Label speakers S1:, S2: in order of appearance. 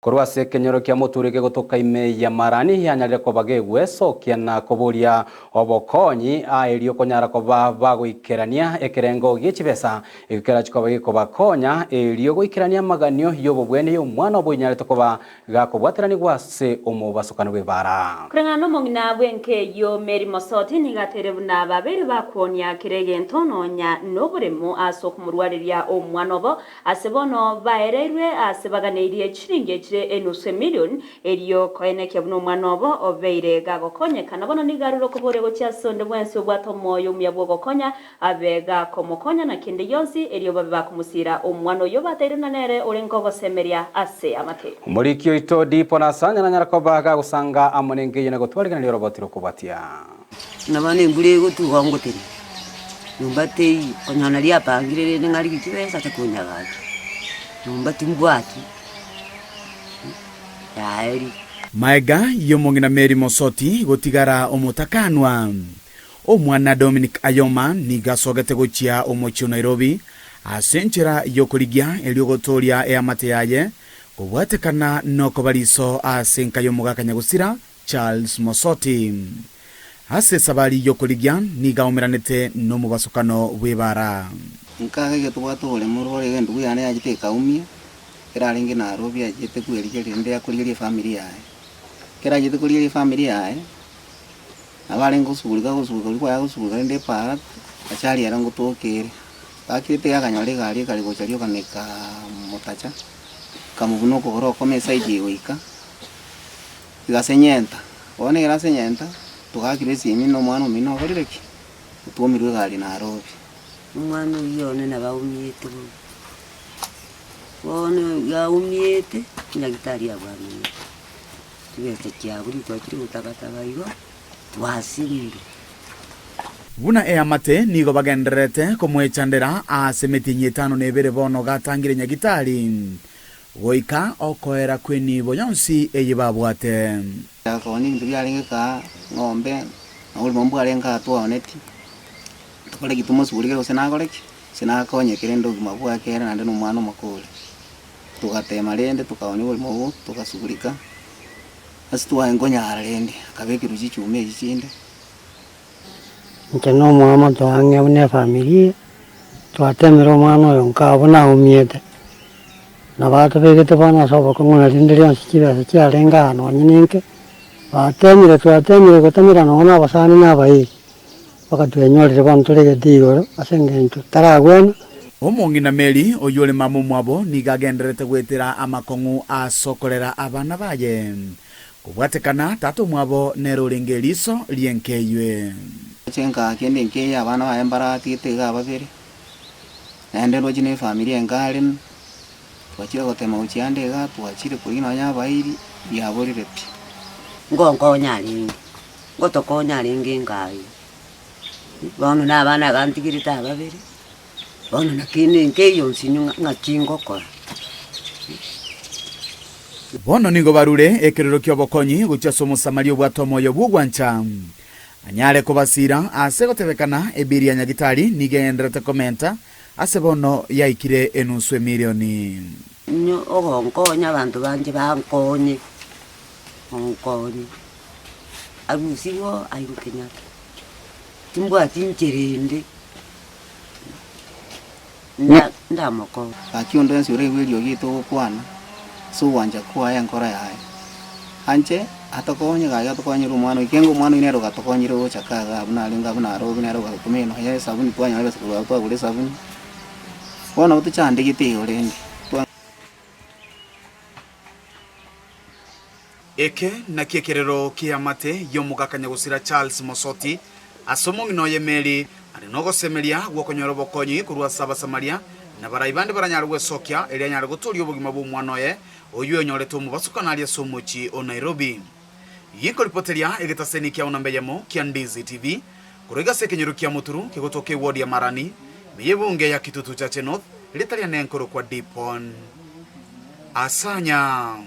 S1: Korwa ase ekenyoro kia Moturi gegotoka ime ya Marani yanyarire koba gegwesokia na koboria obokonyi aa erio konyara koba bagoikerania ekerengo gie chibesa ekio kerachi koba gekobakonya erio goikerania amaganio y'obobwenia y'omwana obo oinyarete koba gakobwateranigwa ase omobasokano bw'ebaara.
S2: Koreng'ana nomong'ina bw'enka eyio Mary Mosoti nigo ateire buna babeire bakwonia kera egento nonya noboremo ase okomorwareria omwana obo Ase bono baereirwe aase baganeirie chiringi echire enusu emilion, erio koenekia buna omwana obo obeire gagokonyeka. Na bono nigo arure okoboria gochia ase onde bwensi obwate omoyo omuya bw'ogokonya, abe gakomokonya na kende gionsi, erio babe bakomosiira omwana oyio bateire na nere orenge ogosemeria ase amate.
S1: Omoriki oito Dipo Nasanya nanyare koba gagosanga amo nenka eyio na gotwarigereria oroboti rokobwatia.
S3: Buna bono embura egotwa igo ngotenena, nyomba teiyo, konyora naria apangire rende ng'a rigia chibesa ache konyagacha, nyomba timbwati, yaerire.
S4: Maega y'omong'ina Mary Mosoti gotigara omotakanwa, omwana Dominic Ayoma nigo asogete gochia omochie o Nairobi ase enchera y'okorigia erio gotooria eamate yaye kobwatekana nokoba riso ase enka y'omogaka nyagosira Charles Mosoti. Ase esabari y'okorigia nigo aomeranete nomobasokano bw'ebaara.
S5: Nkaga egetobwate oboremo rore iga endugu yane yachete ekaumia, ekero arenge Nairobi achete kwerigeria rende akorigeria efamiri yaye. Ekero achete korigeria efamiri yaye, nabo arenge gosugurika gosugurika oria kwaya gosugurika rende epaara, achari ere ngotoka ere. Gakirete iga akanyora egari ekare gocha rioka na ekamotacha, ekamobuna okogoro okomo eside eye goika. Iga ase enyenta, bono ekero ase enyenta, togakirwa esimi na omwana omino okorire ki? Otwomirwe egari Nairobi.
S3: Omwana oyio one nabo aumiete bono, bono iga aumiete, nyagetari abwamenyete, chibesa chiabo ritwachire gotabataba igo, twasinyire.
S4: Buna eamate nigo bagendererete komoechandera ase emetienyi etano na ebere bono gatangire nyagitari. Goika okoera kw'enibo yonsi eye babwate.
S5: Akoonia ebinto biarenge kaa ng'ombe, na oborimo mbwarenge aa twaonetie, tokore ki tomosugurike gose nakore ki, gose nakonyeke rende obogima bwake ere naende na omwana omokore. Togatema rende tokaonia oborimo obwo, togasugurika, ase twaye nkonyara rende, akabekerwa chichuma echi chinde.
S6: Inche na omoamate oang'e buna efamilia, twatemire omwana oyo nkaa buna aumiete, na batobegete bono ase obokong'u na rinde rionsi chibesa chiarenge aa nonye na inke, batemire twatemire gotamera nonye na abasani na abairi, mpaka twenyorire bono toregete igoro ase eng'encho taragwena.
S4: Omong'ina Mary, oyio ore mama omwabo, nigo agendererete goetera amakong'u ase okorera abana baye. Kobwatekana, tata omwabo nere orenge eriso ri'enka eywe.
S5: Roche nkaa kende nkeiyo abana baye mbaratigete iga babere, naende roche na efamiri enka are, twachire gotema gochia ande iga, twachire korigia nonya abairi, biaborire pi.
S3: Ngonkonya arenge, ngotokonya arenge enka eywo, bono na abana iga ntigerete aba babere, bono naki nenka eywo nsinyo ng'a ng'aki ngokora.
S4: Bono nigo barure ekerero ki'obokonyi gochia ase Omosamaria obwate omoyo bw'ogwancha, anyare kobasiira ase gotebekana ebiri ya Nyagitari nigo egendererete komenta ase bono yaikire enusu emilioni.
S3: Inwe ogonkonya abanto banche bankonye, onkonye, arusigwe airwe Kenyatta, timbwati nchera ende. Ndamokoe.
S5: Gaki onde onsi oraigwe eriogi eye togokwana, ase ogwancha kwaye enkoro yaye, anche atokonye gaki atokonyere omwana oito, ekiagera omwana oyio nere ogatokonyire gocha kaa igaa buna arenge abwo Nairobi nere ogatotoma enonya ya esabuni twanyora ebesa korwa abwo twagora esabuni, bono nabo tochandegete igo rende. Twa.
S4: Eke nakio ekerero ki'eamate y'omogaka nyagosira Charles Mosoti ase omong'ina oye Mary are nogosemeria gw'okonyora obokonyi korwa ase Abasamaria na barai bande baranyare gwesokia erio anyare gotooria obogima bw'omwana oye oyio onyorete omobasukano aria ase omochie o Nairobi. Ginkoripoteria egetaseni kia Unamba Eyemo kia Ndizi TV korwa iga ase ekenyoro kia Muturu kegotoka eward ya Marani ime y'ebunge ya Kitutu Chache North rieta riane nkorokwa Dipon Asanya.